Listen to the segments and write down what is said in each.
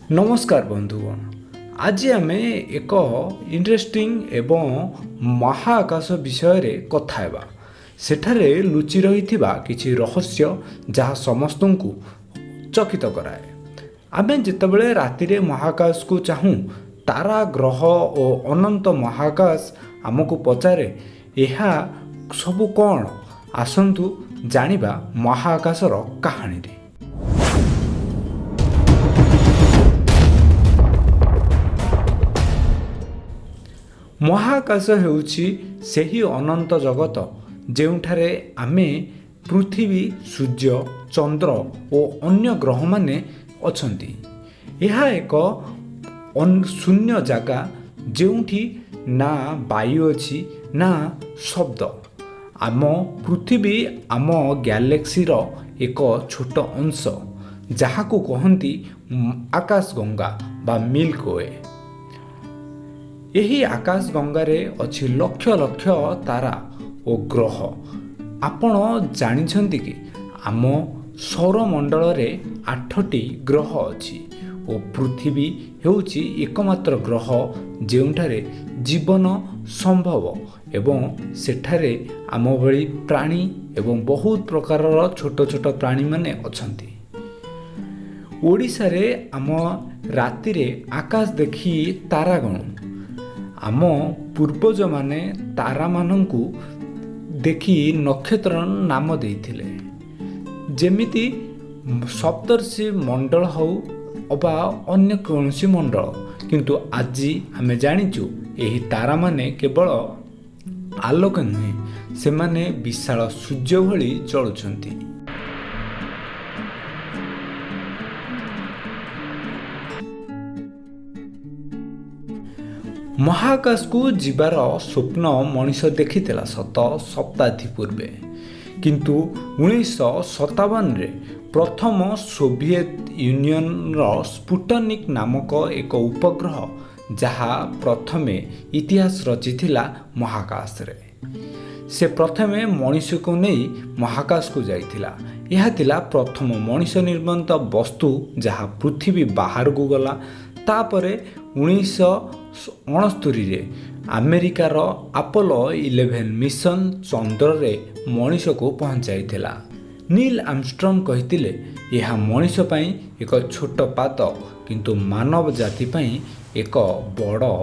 ନମସ୍କାର ବନ୍ଧୁଗଣ, ଆଜି ଆମେ ଏକ ଇଣ୍ଟରେଷ୍ଟିଂ ଏବଂ ମହାକାଶ ବିଷୟରେ କଥା ହେବା। ସେଠାରେ ଲୁଚି ରହିଥିବା କିଛି ରହସ୍ୟ ଯାହା ସମସ୍ତଙ୍କୁ ଚକିତ କରାଏ। ଆମେ ଯେତେବେଳେ ରାତିରେ ମହାକାଶକୁ ଚାହୁଁ, ତାରା, ଗ୍ରହ ଓ ଅନନ୍ତ ମହାକାଶ ଆମକୁ ପଚାରେ, ଏହା ସବୁ କ'ଣ? ଆସନ୍ତୁ ଜାଣିବା ମହାକାଶର କାହାଣୀରେ। ମହାକାଶ ହେଉଛି ସେହି ଅନନ୍ତ ଜଗତ ଯେଉଁଠାରେ ଆମେ ପୃଥିବୀ, ସୂର୍ଯ୍ୟ, ଚନ୍ଦ୍ର ଓ ଅନ୍ୟ ଗ୍ରହମାନେ ଅଛନ୍ତି। ଏହା ଏକ ଶୂନ୍ୟ ଜାଗା ଯେଉଁଠି ନା ବାୟୁ ଅଛି ନା ଶବ୍ଦ। ଆମ ପୃଥିବୀ ଆମ ଗ୍ୟାଲେକ୍ସିର ଏକ ଛୋଟ ଅଂଶ, ଯାହାକୁ କହନ୍ତି ଆକାଶଗଙ୍ଗା ବା ମିଲ୍କ we. ଏହି ଆକାଶଗଙ୍ଗାରେ ଅଛି ଲକ୍ଷ ଲକ୍ଷ ତାରା ଓ ଗ୍ରହ। ଆପଣ ଜାଣିଛନ୍ତି କି ଆମ ସୌରମଣ୍ଡଳରେ 8ଟି ଗ୍ରହ ଅଛି ଓ ପୃଥିବୀ ହେଉଛି ଏକମାତ୍ର ଗ୍ରହ ଯେଉଁଠାରେ ଜୀବନ ସମ୍ଭବ ଏବଂ ସେଠାରେ ଆମ ଭଳି ପ୍ରାଣୀ ଏବଂ ବହୁତ ପ୍ରକାରର ଛୋଟ ଛୋଟ ପ୍ରାଣୀମାନେ ଅଛନ୍ତି। ଓଡ଼ିଶାରେ ଆମ ରାତିରେ ଆକାଶ ଦେଖି ତାରା ଗଣୁ। ଆମ ପୂର୍ବଜମାନେ ତାରାମାନଙ୍କୁ ଦେଖି ନକ୍ଷତ୍ର ନାମ ଦେଇଥିଲେ, ଯେମିତି ସପ୍ତର୍ଷି ମଣ୍ଡଳ ହେଉ ଅବା ଅନ୍ୟ କୌଣସି ମଣ୍ଡଳ। କିନ୍ତୁ ଆଜି ଆମେ ଜାଣିଛୁ ଏହି ତାରାମାନେ କେବଳ ଆଲୋକ ନୁହେଁ, ସେମାନେ ବିଶାଳ ସୂର୍ଯ୍ୟ ଭଳି ଜଳୁଛନ୍ତି। ମହାକାଶକୁ ଯିବାର ସ୍ୱପ୍ନ ମଣିଷ ଦେଖିଥିଲା ଶତ ଶତାବ୍ଦୀ ପୂର୍ବେ, କିନ୍ତୁ 1957ରେ ପ୍ରଥମ ସୋଭିଏତ ୟୁନିୟନର ସ୍ପୁଟନିକ୍ ନାମକ ଏକ ଉପଗ୍ରହ, ଯାହା ପ୍ରଥମେ ଇତିହାସ ରଚିଥିଲା ମହାକାଶରେ। ସେ ପ୍ରଥମେ ମଣିଷକୁ ନେଇ ମହାକାଶକୁ ଯାଇଥିଲା। ଏହା ଥିଲା ପ୍ରଥମ ମଣିଷ ନିର୍ମିତ ବସ୍ତୁ ଯାହା ପୃଥିବୀ ବାହାରକୁ ଗଲା। ତାପରେ 1969ରେ ଆମେରିକାର ଆପୋଲୋ 11 ମିଶନ ଚନ୍ଦ୍ରରେ ମଣିଷକୁ ପହଞ୍ଚାଇଥିଲା। ନୀଲ ଆର୍ମଷ୍ଟ୍ରଙ୍ଗ କହିଥିଲେ, ଏହା ମଣିଷ ପାଇଁ ଏକ ଛୋଟ ପାଦ, କିନ୍ତୁ ମାନବ ଜାତି ପାଇଁ ଏକ ବଡ଼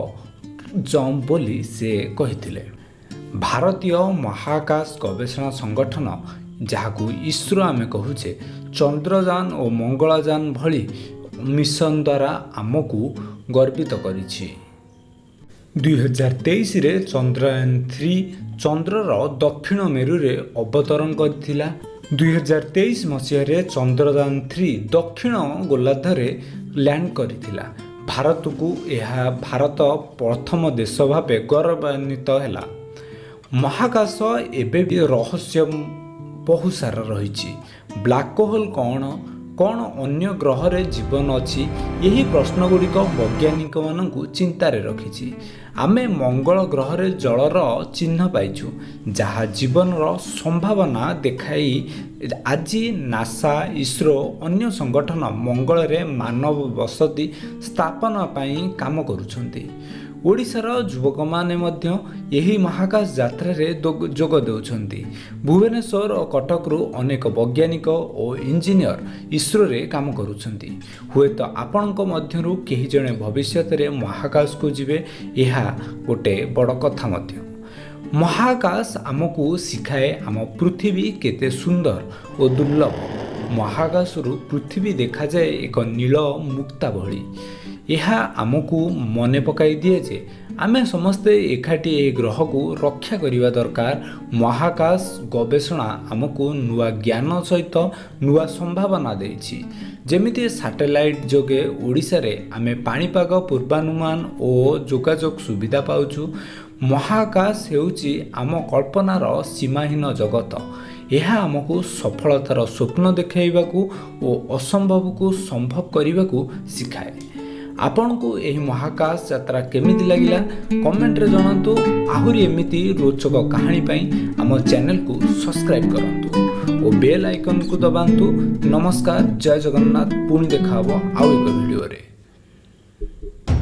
ଜମ୍ପ ବୋଲି ସେ କହିଥିଲେ। ଭାରତୀୟ ମହାକାଶ ଗବେଷଣା ସଂଗଠନ, ଯାହାକୁ ଇସ୍ରୋ ଆମେ କହୁଛେ, ଚନ୍ଦ୍ରଯାନ ଓ ମଙ୍ଗଳଯାନ ଭଳି ମିଶନ ଦ୍ୱାରା ଆମକୁ ଗର୍ବିତ କରିଛି। 2023ରେ ଚନ୍ଦ୍ରୟାନ 3 ଚନ୍ଦ୍ରର ଦକ୍ଷିଣ ମେରୁରେ ଅବତରଣ କରିଥିଲା। 2023 ମସିହାରେ ଚନ୍ଦ୍ରଯାନ 3 ଦକ୍ଷିଣ ଗୋଲାର୍ଦ୍ଧରେ ଲ୍ୟାଣ୍ଡ କରିଥିଲା। ଭାରତକୁ ଏହା ଭାରତ ପ୍ରଥମ ଦେଶ ଭାବେ ଗୌରବାନ୍ୱିତ ହେଲା। ମହାକାଶ ଏବେ ବି ରହସ୍ୟ ବହୁ ସାରା ରହିଛି। ବ୍ଲାକ୍ ହୋଲ୍ କ'ଣ? କ'ଣ ଅନ୍ୟ ଗ୍ରହରେ ଜୀବନ ଅଛି? ଏହି ପ୍ରଶ୍ନଗୁଡ଼ିକ ବୈଜ୍ଞାନିକମାନଙ୍କୁ ଚିନ୍ତାରେ ରଖିଛି। ଆମେ ମଙ୍ଗଳ ଗ୍ରହରେ ଜଳର ଚିହ୍ନ ପାଇଛୁ, ଯାହା ଜୀବନର ସମ୍ଭାବନା ଦେଖାଇ। ଆଜି ନାସା, ଇସ୍ରୋ, ଅନ୍ୟ ସଂଗଠନ ମଙ୍ଗଳରେ ମାନବ ବସତି ସ୍ଥାପନ ପାଇଁ କାମ କରୁଛନ୍ତି। ଓଡ଼ିଶାର ଯୁବକମାନେ ମଧ୍ୟ ଏହି ମହାକାଶ ଯାତ୍ରାରେ ଯୋଗ ଦେଉଛନ୍ତି। ଭୁବନେଶ୍ୱର ଓ କଟକରୁ ଅନେକ ବୈଜ୍ଞାନିକ ଓ ଇଞ୍ଜିନିୟର ଇସ୍ରୋରେ କାମ କରୁଛନ୍ତି। ହୁଏତ ଆପଣଙ୍କ ମଧ୍ୟରୁ କେହି ଜଣେ ଭବିଷ୍ୟତରେ ମହାକାଶକୁ ଯିବେ, ଏହା ଗୋଟେ ବଡ଼ କଥା ମଧ୍ୟ। ମହାକାଶ ଆମକୁ ଶିଖାଏ ଆମ ପୃଥିବୀ କେତେ ସୁନ୍ଦର ଓ ଦୁର୍ଲଭ। ମହାକାଶରୁ ପୃଥିବୀ ଦେଖାଯାଏ ଏକ ନୀଳ ମୁକ୍ତା ଭଳି। ଏହା ଆମକୁ ମନେ ପକାଇ ଦିଏ ଯେ ଆମେ ସମସ୍ତେ ଏକାଠି ଏହି ଗ୍ରହକୁ ରକ୍ଷା କରିବା ଦରକାର। ମହାକାଶ ଗବେଷଣା ଆମକୁ ନୂଆ ଜ୍ଞାନ ସହିତ ନୂଆ ସମ୍ଭାବନା ଦେଇଛି। ଯେମିତି ସାଟେଲାଇଟ୍ ଯୋଗେ ଓଡ଼ିଶାରେ ଆମେ ପାଣିପାଗ ପୂର୍ବାନୁମାନ ଓ ଯୋଗାଯୋଗ ସୁବିଧା ପାଉଛୁ। ମହାକାଶ ହେଉଛି ଆମ କଳ୍ପନାର ସୀମାହୀନ ଜଗତ। ଏହା ଆମକୁ ସଫଳତାର ସ୍ୱପ୍ନ ଦେଖାଇବାକୁ ଓ ଅସମ୍ଭବକୁ ସମ୍ଭବ କରିବାକୁ ଶିଖାଏ। ଆପଣଙ୍କୁ ଏହି ମହାକାଶ ଯାତ୍ରା କେମିତି ଲାଗିଲା କମେଣ୍ଟରେ ଜଣାନ୍ତୁ। ଆହୁରି ଏମିତି ରୋଚକ କାହାଣୀ ପାଇଁ ଆମ ଚ୍ୟାନେଲକୁ ସବସ୍କ୍ରାଇବ୍ କରନ୍ତୁ ଓ ବେଲ୍ ଆଇକନ୍କୁ ଦବାନ୍ତୁ। ନମସ୍କାର, ଜୟ ଜଗନ୍ନାଥ। ପୁଣି ଦେଖା ହେବ ଆଉ ଏକ ଭିଡ଼ିଓରେ। ନମସ୍କାର।